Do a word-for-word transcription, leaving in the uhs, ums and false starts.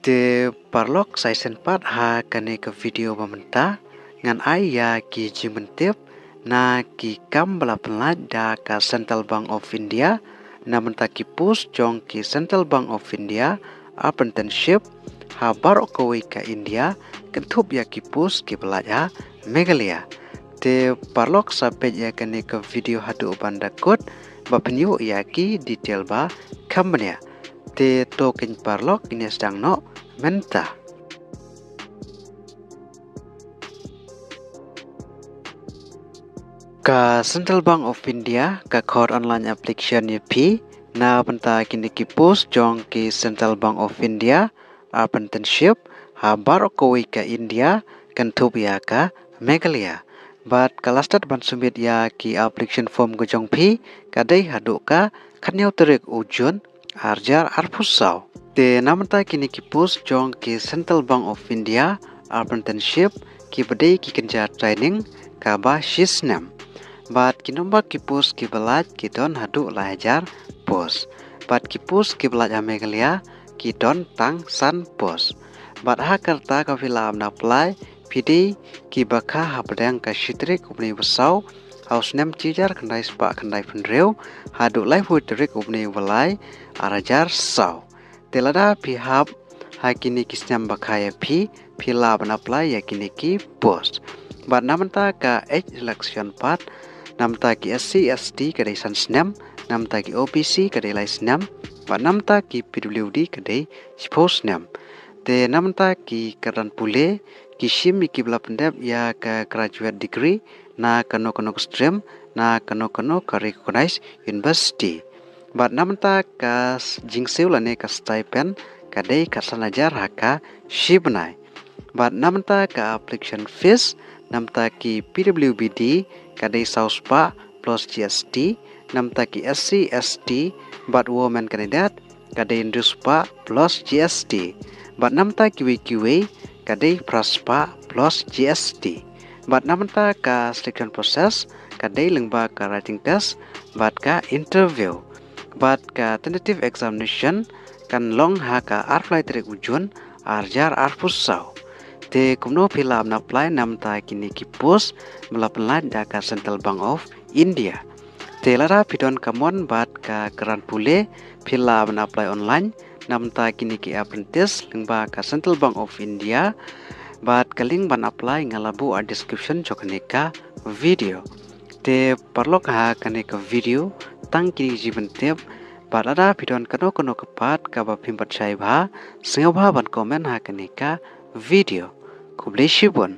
Te paralok, sa shisien pat ha kane ka video ba mynta ngan ai ïa ki jingpyntip na ki kam ba la pynlait da ka Central Bank of India. Na bynta ki post jong ki Central Bank of India apprenticeship ha baroh kawei ka India, kynthup ïa ki post kiba lait ha Meghalaya. Te paralok, sa peit ïa kane ka video haduh ban da kut ba phin ïoh ïa ki detail ba kham bniah. Te to keiñ paralok, ngin ïa sdang noh mynta. Ka Central Bank of India ka khot online application ïa phi na bynta kine ki post jong ki Central Bank of India apprenticeship ha baroh kawei ka India, kynthup ïa ka Meghalaya. Bad ka last date ban submit ïa ki application form ka jong phi ka dei haduh ka khatñiew tarik u June ar hajar arphew saw. Te na bynta kine ki post jong ki Central Bank of India apprenticeship kiba dei ki kynja training kaba shi snem. Bad ki nombar ki post kiba lait ki don haduh lai hajar post. Bad ki post kiba lait ha Meghalaya ki don tang san post. Bad ha ka rta kaba phi lah ban apply, phi dei kiba kha hapdeng ka shi tarik u bnai ba saw ha u snem shi hajar khyndai spah khyndai phew hynriew haduh laiphew tarik u bnai ba lai ar hajar saw. Te lada phi hap ha kine ki snem ba kha ïa phi, phi lah ban apply ïa kine ki post. Bad na bynta ka age relaxation pat, na bynta ki S C S T ka dei san snem, na bynta ki O B C ka dei lai snem, bad na bynta ki P W D ka dei shiphew snem. Te na bynta ki kyrdan pule, ki shim ïa kiba la pyndep ïa ka graduate degree na kano kano ka stream na kano kano ka recognized university. Bad na bynta ka s-, jingsiew lane ka stipend ka dei khatsan hajar ha ka shi bnai. Bad na bynta ka application fees, na bynta ki P W B D ka dei saw spah plus G S T, na bynta ki S C, S T bad women candidate ka dei hynriew spah plus G S T. Bad na bynta kiwei kiwei ka dei phra spah plus G S T. Bad na bynta ka selection process ka dei lyngba ka writing test bad ka interview. Bad ka tentative examination kan long ha ka arphew lai tarik u June ar hajar arphew saw. Te kumno phi lah ban apply na bynta kine ki post ba la pynlait da ka Central Bank of India? Te lada phi don ka mon bad ka kyrdan pule, phi lah ban apply online na bynta kine ki apprentice lyngba ka Central Bank of India. Bad ka link ban apply nga la buh ha description jong kane ka video. Te paralok, ha kane ka video tang kine ki jingpyntip. Bad lada phi don kano kano ka pat kaba phim pat shai bha, sngewbha ban comment ha kane ka video. Khublei shibun.